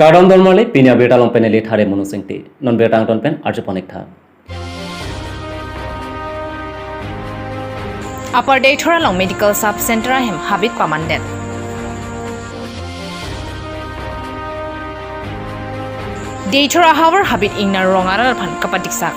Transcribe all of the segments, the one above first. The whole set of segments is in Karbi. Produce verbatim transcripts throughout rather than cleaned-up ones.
Kardom don marli, pini abirta along pen neli Thare Monu Singti. Non birta angton pen arjupon ik tha. Upper Deithor along Medical Sub Center ahem habit pamandet. Deithor ahavar habit ingnar rong arat aphan kapadiksak.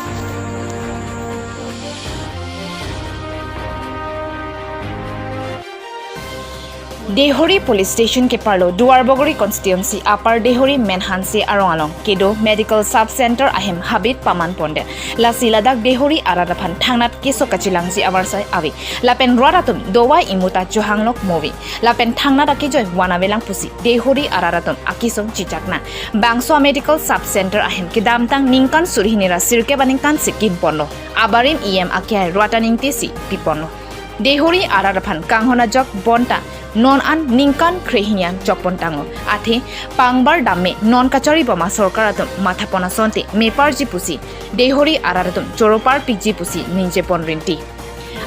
Deihori Police Station keparlo Duarbagori Constituency Upper Deihori Menhanse arong along kedo Medical Sub Center ahem habit paman pondet. Lasi ladak Deihori arat aphan thangnat keso kachelangji avarsai ave. Lapen rat atum dovai imuta chohanglok move. Lapen thangnat akejoi van avelang pusi Deihori arat atum akesung chichak nang. Bangso a Medical Sub Center ahem kedamtang ningkan suri hini ra sirkep aningkan si kimponlo. Abarim E M akehai rat aningti si piponlo. Deihori arat aphan kanghon ajok bonta non an ningkan kre hini an chokpon tanglo. Athe pangbar damme non kachari bom a sorkar atum mathapon asonte meparji pusi Deihori arat atum choro parpikji pusi ningjepon rinti.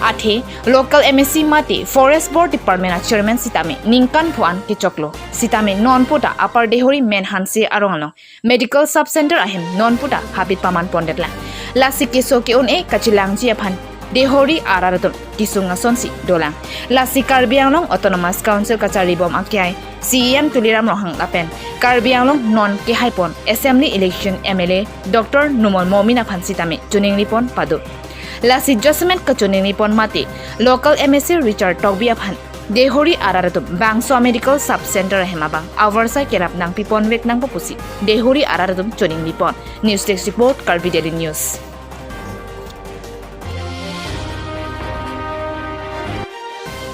Athe local M A C mate Forest Board Department a chairman sitame ningkan pho an kechoklo. Sitame non puta Upper Deihori Menhanse arong along Medical Sub Center ahem non puta habit paman pondetlang. Lasi keso ke-un-e kachelangji aphan Deihori arat atum kesung asonsi dolang. Lasi Karbi Anglong Autonomous Council kachari bom akehai C E M Tuliram Ronghang lapen Karbi Anglong non kehaipon Assembly Election M L A Doctor Numal Momin aphan sitame choningripon pado. Lasi jasemet kachoningripon mate local M A C Richard Tokbi aphan Deihori arat atum bangso a Medical Sub Center ahem abang avarsai kerap nangpipon vek nangpo pusi Deihori arat atum choningripon. News Desk Report, Karbi Daily News.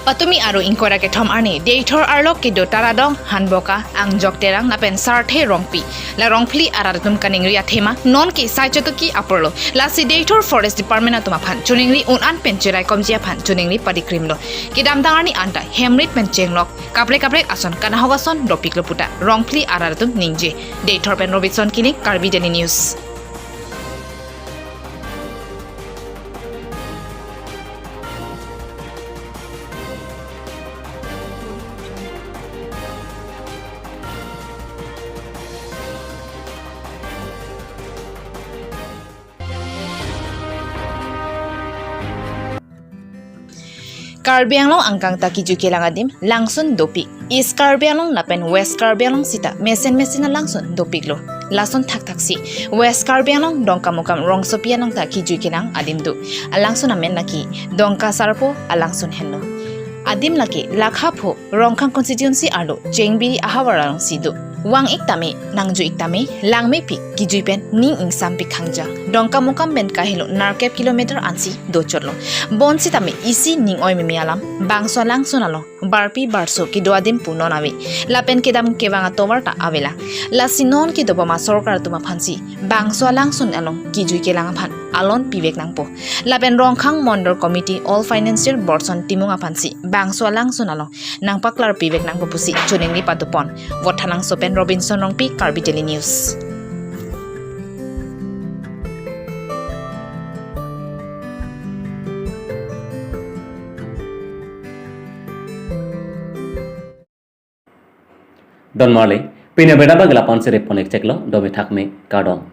Patumi aro ingkoi ra kethom arni Deithor arlo kedo Taradong, Hanboka, Angjok Terang lapen Sarthe Rongpi la Rongphli arat atum kaningri athema non ke sai chatuki apor lo. Lasi Deithor Forest Department atum aphan choningri un an pen cheraikomji aphan choningri padikrimlo. Kedamtang arni anta hemrit pen chenglok kaprek kaprek ason kanahok ason dopiklo puta Rongphli arat atum ningje. Deithor pen Robinson Killing, Karbi Daily News. Karbi Anglong angkang ta kejui kelang adim langsun dopik. East Karbi Anglong lapen West Karbi Anglong sita mesen mesen alangsun dopiklo. Lason thakthak si West Karbi Anglong Dongkamukam rongsopi along ta kejui kelang adim do. Alangsun amen lake Dongka Sarpo alangsun henlo. Adim lake lakha pho Rongkhang constituency arlo Chengbiri ahavar alongsi do. Vang ik tame, nangju ik tame, langmepik kejui pen ning ingsampik khangja. Dongkamukam pen kahelo nerkep kilometer ansi dochotlo. Bonsitame isi ning oi meme alam bangso alangsun along barpi barso kedo adim pu non ave. Lapen kedam kevang atovar ta avelang. Lasi non kedobom a sorkar atum aphansi bangso alangsun along kejui kelang aphan alon pivek nangpo. Lapen Rongkhang Mondol Committee All Financial Borson Timung aphansi bangso alangsun along nangpaklarpivek nangpo pusi choningri padopon. Vothatlangso pen Robinson Rongpi, Karbi Daily News. Don marli, pini abirta abang ke la-an si repon ik cheklo, dome thakme, kardom.